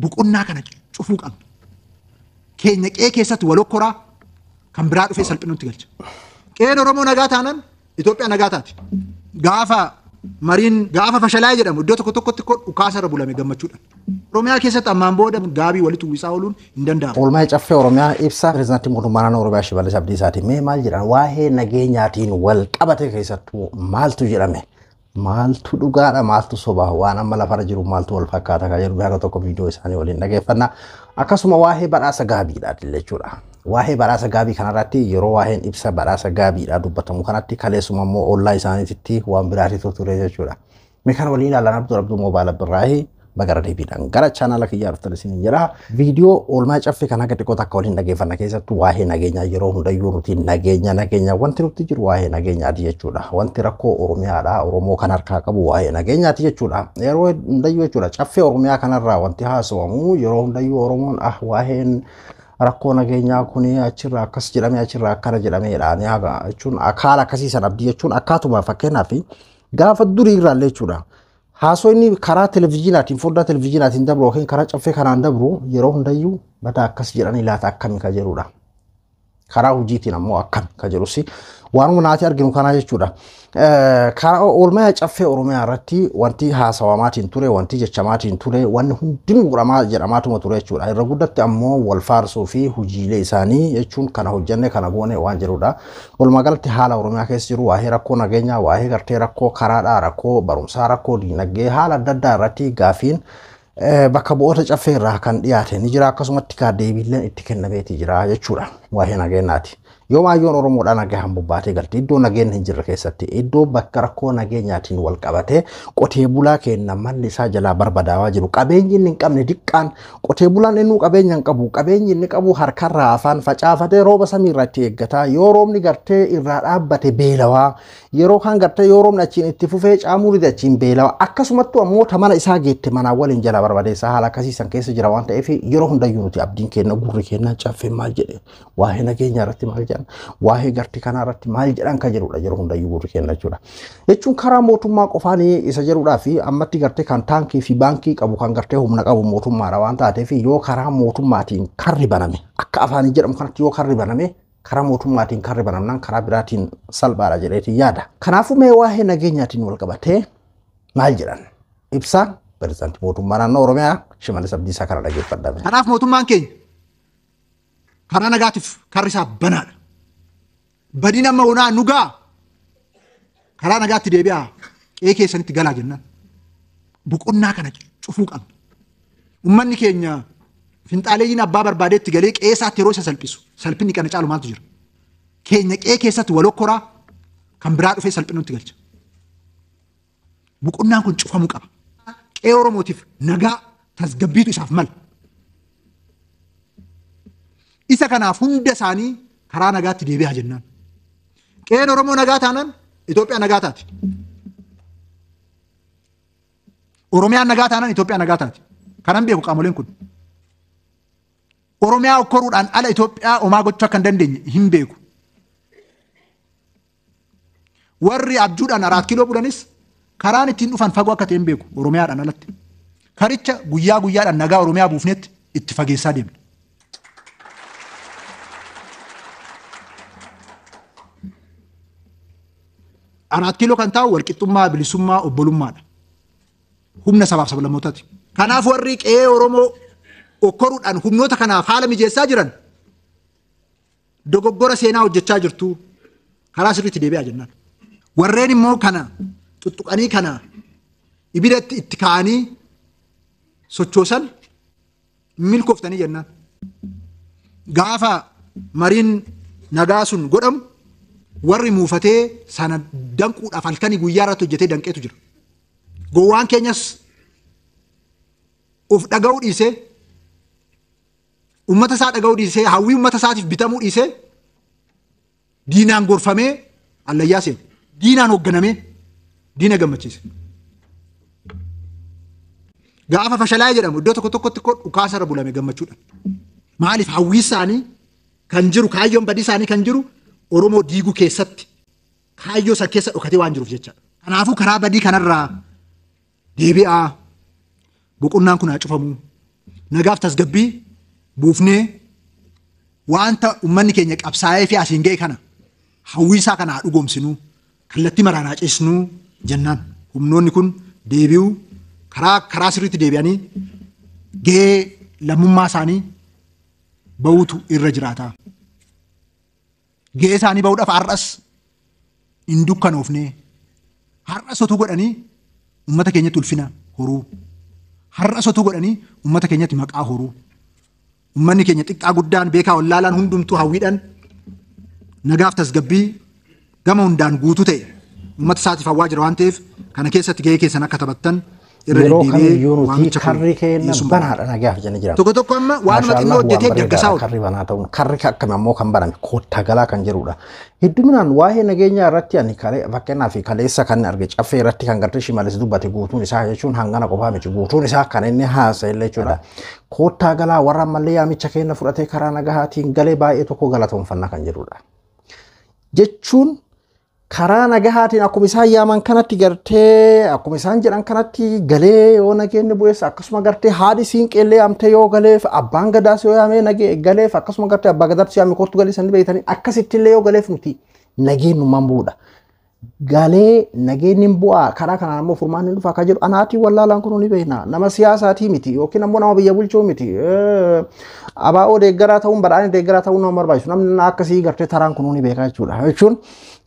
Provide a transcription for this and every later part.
Boqonnaa kana cufuu qabna. Keenya qe'ee keessatti wal okkoraa kan biraa dhufee salphinutti galcha. Qe'een Oromoo nagaa taanaan Itoophiyaa nagaa taati. Gaafa mariin gaafa fashalaa'ee jedhamu iddoo tokko tokkotti dhukaasa irra bulame gammachuudhaan. Oromiyaa keessatti ammaan booda gaabii walitti uwwisaa ooluun hin danda'amu. Oolmaa caffee Oromiyaa ibsa pireezidaantii mootummaa naannoo Oromiyaa Shimallis Abdiisaatiin mee maal jedhan waa'ee nageenyaatiin wal qabate keessattuu maaltu jedhame? Maaltu dhugaadha maaltu soba waan amma lafarra jiru maaltu wal fakkaata kan jedhu haga tokko viidiyoo isaanii waliin dhageeffanna. Akkasuma waa'ee badhaasa gaabiidhaati jechuudha. Waa'ee badhaasa gaabii kanarratti yeroo waa'een ibsa badhaasa gaabiidhaa dubbatamu kanatti kaleessuma immoo ollaa isaaniitti waan biraatitu ture jechuudha. Mee kana waliin ilaalan Abduu Abduu Moobaala Birraahii bagara deebiidhaan gara chaanala kiyyaa dhuftan isin jira. Viidiyoo oolmaa caffee kan haga xiqqoo takka waliin dhageeffanna keessattuu waa'ee nageenyaa yeroo hundayyuu nuti nageenya nageenya wanti nuti jiru waa'ee nageenyaati jechuudha. Wanti rakkoo Oromiyaadha Oromoo kan harkaa qabu waa'ee nageenyaati jechuudha. Yeroo hundayyuu jechuudha caffee Oromiyaa kanarraa wanti haasawamu yeroo hundayyuu Oromoon ah waa'een rakkoo nageenyaa kun achirraa akkas jedhamee achirraa akkana jedhameedha. Jechuun haala akkasiisan abdii jechuun akkaatuma fakkeenyaaf gaafa durii irraallee jechuudha. Haasoo karaa televizyiinaatiin foddaa televizyiinaatiin dabru yookiin karaa caffee kanaan dabru yeroo hundayyuu mataa akkas jedhanii laata akkami ka jedhudha. Karaa hojiitiin ammoo akkami ka jedhus waanuma naati arginu kanaa jechuudha. Karaa oolmaa caffee Oromiyaa irratti wanti haasawamaatiin ture wanti jechamaatiin ture wanni hundinuu godhamaa jedhamaatuma ture jechuudha. Irra guddatti ammoo wal faarsuu fi hojiilee isaanii jechuun kana hojjenne kana goone waan jedhudha. Walumaa galatti haala Oromiyaa keessa jiru waa'ee rakkoo nageenyaa waa'ee gartee rakkoo karaadhaa rakkoo barumsaa rakkoo diinagdee haala adda addaa irratti gaafiin bakka bu'oota caffee irraa kan dhiyaate ni jira akkasumatti kaa deebiilleen itti kennameeti jira jechuudha waa'ee nageenyaati. Yoo maayyoon Oromoodhaan nagaan bobbaatee galti iddoo nageenyi hin jirre keessatti iddoo bakka rakkoo nageenyaatiin wal qabatee qotee bulaa kenna manni isaa jalaa barbadaawaa jiru qabeenyi inni hin qabne diqqaan qotee bulaan innuu qabeenya hin qabu qabeenyi inni qabu harkarraa afaan facaafatee rooba samiirraa itti eeggataa yoo roobni gartee irraa dhaabbate beelawaa yeroo kaan gartee yoo roobni achiin itti fufee caamuu dide achiin beelawaa akkasumattuu ammoo mana isaa geette manaa waliin jalaa barbadeessaa haala akkasiisan keessa jira waan ta'eef yeroo hundayyuu nuti abdiin kenna gurri kenna caffeen maal jedhe waa'ee nageenyaa irratti maal jedhan waa'ee gartii kanaa irratti maal jedhan kan jedhudha yeroo hundayyuu gurri kenna jechuudha. Jechuun karaa mootummaa qofaan isa jedhudhaa fi ammatti gartee kan taankii fi baankii qabu kan gartee humna qabu mootummaadha waan taateef yoo karaa mootummaatiin karri baname akka afaanii jedhamu kanatti yoo karri baname karaa mootummaatiin karri banamnaan karaa biraatiin salphaadha jedheetiin yaada. Kanaafuu mee waa'ee nageenyaatiin wal qabatee maal jedhan ibsaan pireezidaantii mootummaa naannoo Oromiyaa Shimallis Abdiisaa kana dhaggeeffadhame. Kanaaf mootummaan keenya karaa nagaatiif karri isaa banaadha. Badiin amma onaa nu ga'a karaa nagaatti deebi'aa qe'ee keessanitti galaa jennaan. Boqonnaa kana cufuu qabna. Uummanni keenya finxaaleeyyiin abbaa barbaadeetti galee qe'ee isaatti yeroo isa salphisu salphinni kana caalu maaltu jira? Keenya qe'ee keessatti wal okkoraa kan biraa dhufee salphinutti galcha. Boqonnaan kun cufamuu qaba. Qe'ee Oromootiif nagaa tasgabbiitu isaaf mala. Isa kanaaf hunda isaanii karaa nagaatti deebi'aa jennaan. Qe'een Oromoo nagaa taanaan Itoophiyaa nagaa taati. Oromiyaan nagaa taanaan Itoophiyaa nagaa taati. Kanan beeku qaamoleen kun. Oromiyaa okkoruudhaan ala Itoophiyaa homaa gochuu akka hin dandeenye hin beeku. Warri abjuudhaan 4 kiiloo bulanis karaan ittiin dhufan fagoo akka ta'e hin beeku Oromiyaadhaan alatti. Karicha guyyaa guyyaadhaan nagaa Oromiyaa buufnetti itti fageessaa deemna. 4 kiiloo kan taa'u walqixxummaa, bilisummaa, obbolummaadha. Humna sabaaf sablammootaati. Kanaaf warri qe'ee Oromoo okkoruudhaan humnoota kanaaf haala mijeessaa jiran dogoggora seenaa hojjechaa jirtu karaa sirriitti deebi'aa jennaan. Warreen immoo kana tuttuqanii kana ibidatti itti kaa'anii sochoosan milkooftanii jennaan. Gaafa mariin nagaa sun godhamu warri muufatee sana danquudhaaf halkanii guyyaa irratti hojjetee danqeetu jira. Gowwaan keenyas of dhaga'uu dhiisee uummata isaa dhaga'uu dhiisee hawwii uummata isaatiif bitamuu dhiisee diinaan gorfamee allayyaa seene. Diinaan hoogganamee diina gammachiise. Gaafa fashalaa'ee jedhamu iddoo tokko tokkotti dhukaasa irra bulame gammachuudhaan. Maaliif hawwii isaanii kan jiru kaayyoon badii isaanii kan jiru Oromoo diiguu keessatti kaayyoo san keessa dhokatee waan jiruuf jechaadha. Kanaafuu karaa badii kanarraa deebi'aa boqonnaan kun haa cufamu. Nagaaf tasgabbii buufnee wanta uummanni keenya qabsaa'ee fi asiin ga'e kana hawwiisaa kana haa dhugoomsinuu, kallattii maraan haa ceesnuu jennaan humnoonni kun deebi'uu karaa sirriitti deebi'anii gahee lammummaa isaanii bahuutu irra jiraata. Gahee isaanii bahuudhaaf har'as hin dukkanoofne, har'as otuu godhanii uummata keenyatti ulfina horuu, har'as otuu godhanii uummata keenyatti maqaa horuu, uummanni keenya xiqqaa guddaan beekaa wallaalaan hundumtuu hawwiidhaan nagaaf tasgabbii gama hundaan guutuu ta'e uummata isaatiif hawwaa jira waan ta'eef kana keessatti gahee keessan akka taphattan irra Yeroo deddeebi'ee kamiyyuu nuti waamicha kun karri keenya dhiyeessuun barbaada. banaadha nagaaf jennee jira. Tokko tokko amma waanuma xinnoo hojjetee daggasaa oolu. Karri banaa ta'uun karri akkami ammoo kan baname koottaa galaa kan jedhudha. Hedduminaan waa'ee nageenyaa irratti ani fakkeenyaaf kaleessa kan arge caffee irratti kan gartee Shimallis dubbate guutuun isaa jechuun hangana qofaa miti guutuun isaa kan inni haasa'e illee jechuudha. Koottaa galaa warra ammallee yaamicha keenya fudhatee karaa nagahaatiin galee baay'ee tokko galatoonfannaa kan jedhudha. Jechuun karaa nagahaatiin akkuma isaan yaaman kanatti gartee akkuma isaan jedhan kanatti galee yoo nageenyi bu'eessa akkasuma gartee haadhi siinqeellee yaamtee yoo galeef abbaan gadaas yoo yaamee nagee galeef akkasuma gartee abbaa gadaas yaame kottu galii sanii beektanii akkasitti illee yoo galeef nuti nageenyummaan bu'uudha. Galee nageenyi hin bu'aa karaa kanaan ammoo furmaanni hin dhufa akka jedhu anaatii wallaalaan kun ni beekna nama siyaasaatii miti yookiin ammoo nama biyya bulchuu miti abaa'oo deeggaraa ta'uun badhaanii deeggaraa ta'uun nama barbaachisu namni akkasii gartee taraan kun ni beekaa jechuudha jechuun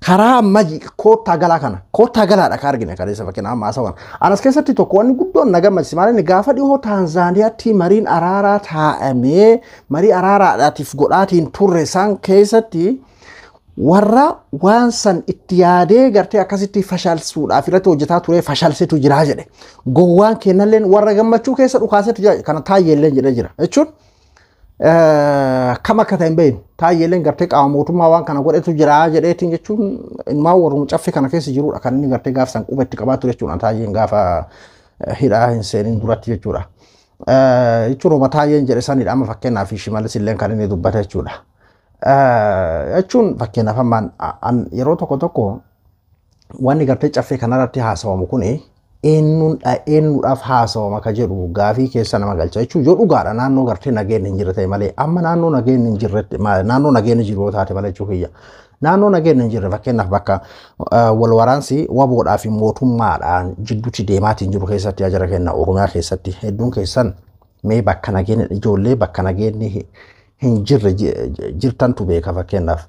karaa amma koottaa galaa kana koottaa galaadha ka argine kaleessa fakkeenya amma haasawwan anas keessatti tokko wanni guddoon na gammachiise maal inni gaafa dhihoo Taanzaaniyaatti mariin araaraa taa'amee marii araaraadhaatiif godhaatiin turre isaan keessatti warra waan san itti yaadee gartee akkasitti fashalsuudhaaf irratti hojjetaa ture fashalsetu jira jedhe. Gowwaan kennalleen warra gammachuu keessa dhukaasetu jira kana taayyeelleen jedhee jira jechuun kam akka ta'e hin beeknu taayyeelleen gartee qaama mootummaa waan kana godhetu jira jedheetiin jechuun ilmaan warruma caffee kana keessa jirudha kan inni gartee gaafa san quba itti qabaa ture jechuudha taayyeen gaafa hidhaa hin seenin duratti jechuudha. Jechuun homa taayyeen jedhe sanidha amma fakkeenyaaf Shimallis illeen kan inni dubbate jechuudha. Jechuun fakkeenyaaf ammaan yeroo tokko tokko wanni gartee caffee kanarratti haasawamu kuni eenyuudhaaf haasawama ka jedhu gaafii keessa nama galcha jechuun yoo dhugaadha naannoo gartee nageenyi hin jirre ta'e malee amma naannoo nageenyi hin jirretti naannoo nageenyi jiru yoo taate malee jechuu kiyya. Naannoo nageenyi hin jirre fakkeenyaaf bakka wal waraansi waboodhaa fi mootummaadhaan jidduutti deemaatiin jiru keessatti ajara kenna Oromiyaa keessatti hedduun keessan mee bakka nageenyi ijoollee bakka nageenyi hin jirre jirtantu beeka fakkeenyaaf.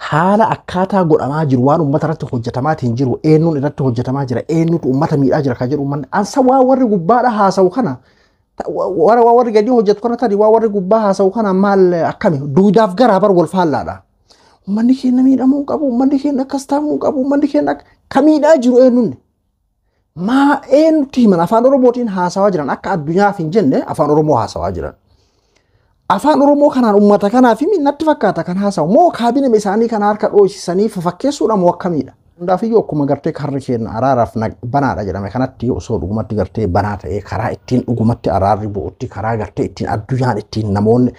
Haala akkaataa godhamaa jiru waan uummata irratti hojjetamaatiin jiru eenyuun irratti hojjetamaa jira eenyutu uummata miidhaa jira kan jedhu uummanni ansa waa warri gubbaadha haasa'u kana waa warri gadi hojjetu kana tadi waa warri gubbaa haasa'u kana maal akkami duudaaf garaa bar wal faallaadha. Uummanni keenya miidhamuu qabu uummanni keenya akkas ta'uu qabu uummanni keenya ka miidhaa jiru eenyuun maa eenyutti himan afaan Oromootiin haasawaa jiran akka addunyaaf hin jenne afaan Oromoo haasawaa jiran. Afaan Oromoo kanaan uummata kanaaf himi natti fakkaata kan haasa'u moo kaabinema isaanii kana harka dhoosisanii fafakkeessuudha moo akkamiidha. Hundaafiyyuu akkuma gartee karri keenya araaraaf banaadha jedhame kanatti osoo dhugumatti gartee banaa ta'ee karaa ittiin dhugumatti araarri bu'utti karaa gartee ittiin addunyaan ittiin namoonni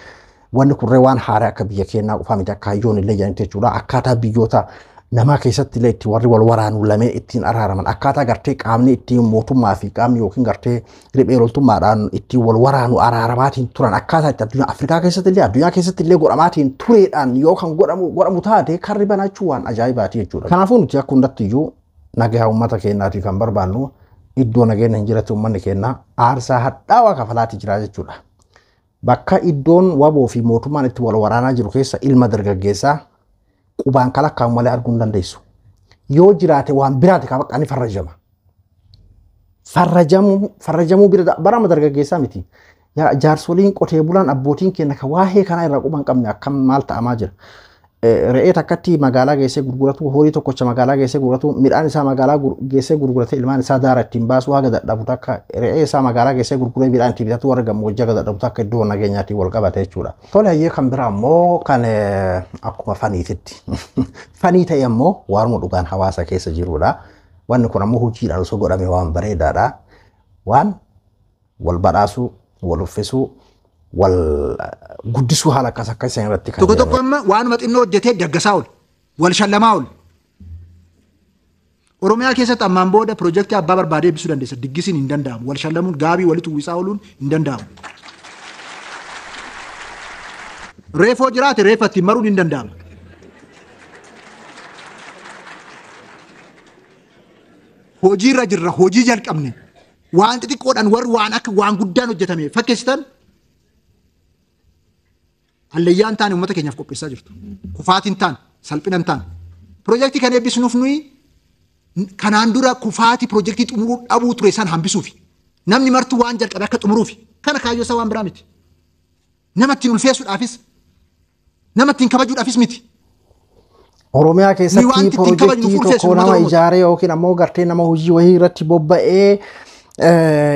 wanni kurree waan haaraa akka biyya keenyaa qofaa miti akka hayyoon illee jedhanitti jechuudha akkaataa biyyoota namaa keessatti illee itti warri wal waraanu lameen ittiin araaraman akkaataa gartee qaamni ittiin mootummaa fi qaamni yookiin gartee riphee loltummaadhaan ittiin wal waraanu araaramaatiin turan akkaataa itti addunyaa Afrikaa keessatti illee addunyaa keessatti illee godhamaatiin tureedhaan yoo kan godhamu taate karri banachuu waan ajaa'ibaati jechuudha. Kanaafuu nuti akka hundatti iyyuu nagaa uummata keenyaatiif kan barbaannu iddoo nageenya hin jirretti uummanni keenya aarsaa hadhaawaa kafalaati jira jechuudha. Bakka iddoon waboo fi mootummaan itti wal waraanaa jiru keessa ilma dargaggeessaa qubaan kalakkaa'u malee arguu hin dandeessu. Yoo jiraate waan biraati ka bakka inni farrajama. Farrajamuu bira barama dargaggeessaa miti. Jaarsoliin qotee bulaan abbootiin keenya ka waa'ee kanaa irraa quba hin qabne akkam maal ta'amaa jira. Re'ee takkatti magaalaa geessee gurguratu, horii tokkocha magaalaa geessee gurguratu, midhaan isaa magaalaa geessee gurgurate ilmaan isaa daara ittiin baasu haga dadhabu takka re'ee isaa magaalaa geessee gurguree midhaan ittiin bitatu warra gammoojjii haga dadhabu takka iddoo nageenyaatiin wal qabate jechuudha. Tole hayyee kan biraa ammoo kan akkuma faniititti. Fanii ta'e ammoo waanuma dhugaan hawaasa keessa jirudha. Wanni kun ammoo hojiidhaan osoo godhame waan bareedaadha. Waan wal badhaasuu, wal uffisuu, wal guddisuu haala akkas akka isaan irratti kan Tokko tokko amma waanuma xinnoo hojjetee daggasaa oolu, wal shallamaa oolu. Oromiyaa keessatti ammaan booda piroojeektii abbaa barbaadee eebbisuu dandeessa. Diggisiin hin danda'amu. Wal shallamuun gaabii walitti uwwisaa ooluun hin danda'amu. Reefoo jiraate reefa ittiin maruun hin danda'ama. Hojiirra jirra, hojii jalqabne. Waan xixiqqoodhaan warri waan akka waan guddaan hojjetame fakkeessitan Alleeyyaan taane uummata keenyaaf qopheessaa jirtu. Kufaatiin taane, salphina hin taane. Piroojeektii kan eebbisnuuf nuyi kanaan dura kufaatii piroojeektii xumuruu dhabuu ture san hambisuufi. Namni martuu waan jalqabe akka xumuruufi. Kana kaayyoo isaa waan biraa miti. Nama ittiin ulfeessuudhaafis, nama ittiin kabajuudhaafis miti. Oromiyaa keessatti piroojeektii tokko nama ijaaree yookiin ammoo gartee nama hojii wayii irratti bobba'ee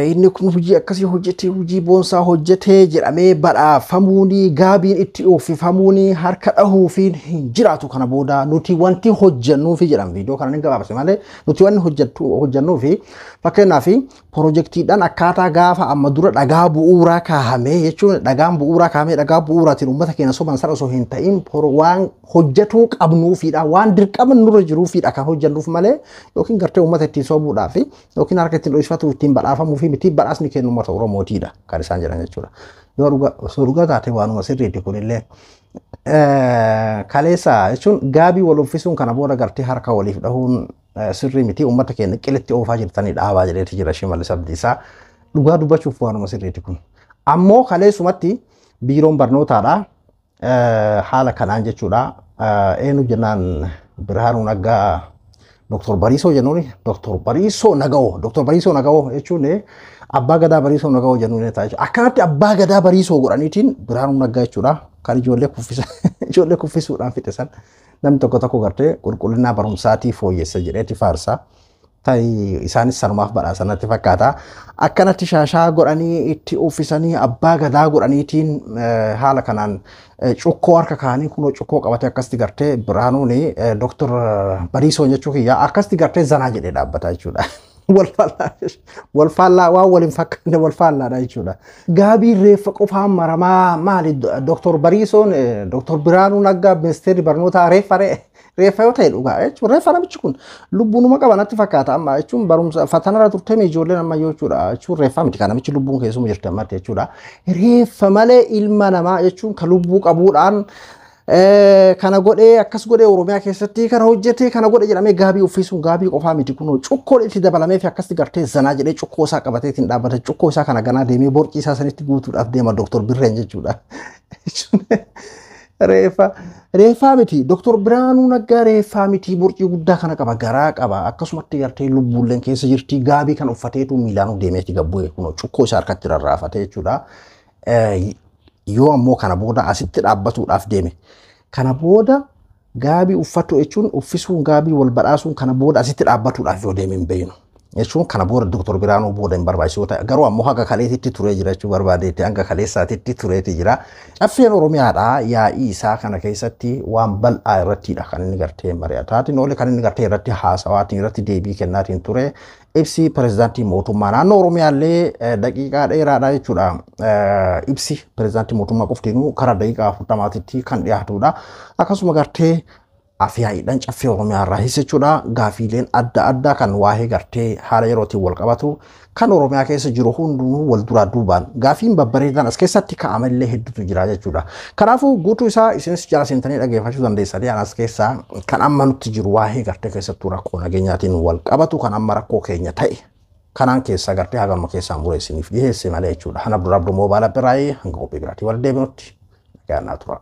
inni kun hojii akkasii hojjetee hojii boonsaa hojjetee jedhamee badhaafamuun gaabiin itti uwwifamuun harka dhahuufiin hin jiraatu. Kana booda nuti wanti hojjennuufi jedhan viidiyoo kana ni gabaabse malee nuti wanti hojjennuufi fakkeenyaaf piroojeektiidhaan akkaataa gaafa amma dura dhagaa bu'uuraa kaa'amee jechuun dhagaan bu'uuraa kaa'amee dhagaa bu'uuraatiin uummata keenya soban sana osoo hin ta'in waan hojjetuu qabnuufiidha waan dirqama nurra jiruufiidha kan hojjennuuf malee yookiin gartee uummata ittiin sobuudhaaf yookiin harka ittiin dhoksifatu ittiin badhaafamuu fi miti badhaasni kennu uummata Oromootiidha kan isaan jedhan jechuudha. Yoo dhugaa osoo dhugaa taate waanuma sirriitti kunillee kaleessa jechuun gaabii wal uffisuun kana booda gartee harka waliif dhahuun sirrii miti uummata keenya qilitti oofaa jirtanii dhaabaa jedheeti jira Shimallis Abdiisaa. Dhugaa dubbachuuf waanuma sirriitti kun. Ammoo kaleessumatti biiroon barnootaadha haala kanaan jechuudha. Eenyu jennaan Birhaanuu Naggaa Dr. Bariisoo jennuun Dr. Bariisoo Naga'oo Dr. Bariisoo Naga'oo jechuun abbaa gadaa Bariisoo Naga'oo jennuun ta'a jechuudha. Akkanatti abbaa gadaa Bariisoo godhaniitiin Birhaanuu Naggaa jechuudha. Kan ijoollee kuffisa ijoollee kuffisuudhaan fixe san namni tokko tokko gartee qulqullina barumsaatii fooyyessa jedheeti faarsa. Ta'i isaanis sanumaaf badhaasan natti fakkaata. Akkanatti shaashaa godhanii itti uffisanii abbaa gadaa godhaniitiin haala kanaan cukkoo harka kaanii kunoo cukkoo qabatee akkasitti gartee Birhaanuun Dr. Bariisoon jechuu kiyya akkasitti gartee zanaa jedhee dhaabbata jechuudha. Wal faallaa waan waliin fakkaanne wal faallaadha jechuudha. Gaabiin reeffa qofaan maramaa maali Dr. Bariisoon Dr. Birhaanuu Naggaa ministeerri barnootaa reeffa ree. Reeffa yoo ta'e dhugaa jechuun reeffa namichi kun lubbuunuma qaba natti fakkaata amma jechuun barumsa fatanarra turtee ijoolleen amma jechuudha jechuun reeffa miti kan namichi lubbuun keessuma jirti ammatti jechuudha. Reeffa malee ilma namaa jechuun kan lubbuu qabuudhaan kana godhee akkas godhee Oromiyaa keessatti kana hojjetee kana godhe jedhamee gaabii uffisuun gaabii qofaa miti kunoo cukkoon itti dabalamee fi akkasitti gartee zanaa jedhee cukkoo isaa qabatee ittiin dhaabbata cukkoo isaa kana ganaa deemee borcii isaa sanitti guutuudhaaf deema Dr. Birreen jechuudha. Reeffa reeffaa miti Dr. Birhaanuu Naggaa reeffaa miti borcii guddaa kana qaba garaa qaba akkasumatti gartee lubbuulleen keessa jirti gaabii kan uffateetu miilaanuu deemeeti gabbu'e kunoo cukkoo isaa harkatti rarraafate jechuudha. Yoo ammoo kana booda asitti dhaabbatuudhaaf deeme kana booda gaabii uffatu jechuun uffisuun gaabii wal badhaasuun kana booda asitti dhaabbatuudhaaf yoo deeme hin beeknu. Jechuun kana booda Dr. Birhaanuu booda hin barbaachisu yoo ta'e garuu ammoo haga kaleetitti turee jira jechuu barbaadeetti hanga kaleessaatitti tureeti jira. Caffeen Oromiyaadha yaa'ii isaa kana keessatti waan bal'aa irrattidha kan inni gartee mari'ataatiin oole kan inni gartee irratti haasawaatiin irratti deebii kennaatiin ture. Ibsi pirezidaantii mootummaa naannoo Oromiyaallee daqiiqaa dheeraadha jechuudha. Ibsi pirezidaantii mootummaa qoftiinuu karaa daqiiqaa 40tti kan dhiyaatudha. Akkasuma gartee afyaa'iidhaan caffee Oromiyaa irraa jechuudha. Gaafiileen adda addaa kan waa'ee gartee haala yerootiin wal qabatu kan Oromiyaa keessa jiru hundinuu wal duraa duubaan gaafiin babbareedaan as keessatti kaa'amallee hedduutu jira jechuudha. Kanaafuu guutuu isaa isinis jala seentanii dhaggeeffachuu dandeessanii anas keessaa kan amma nutti jiru waa'ee gartee keessattuu rakkoo nageenyaatiin wal qabatu kan amma rakkoo keenya ta'e kanaan keessaa gartee haganuma keessaa mureessiniif dhiyeesse malee jechuudha. Hana Abdurraa Abduu Moobaala Biraayee hanga qophii biraatii wal deebinutti nagaan naa tura.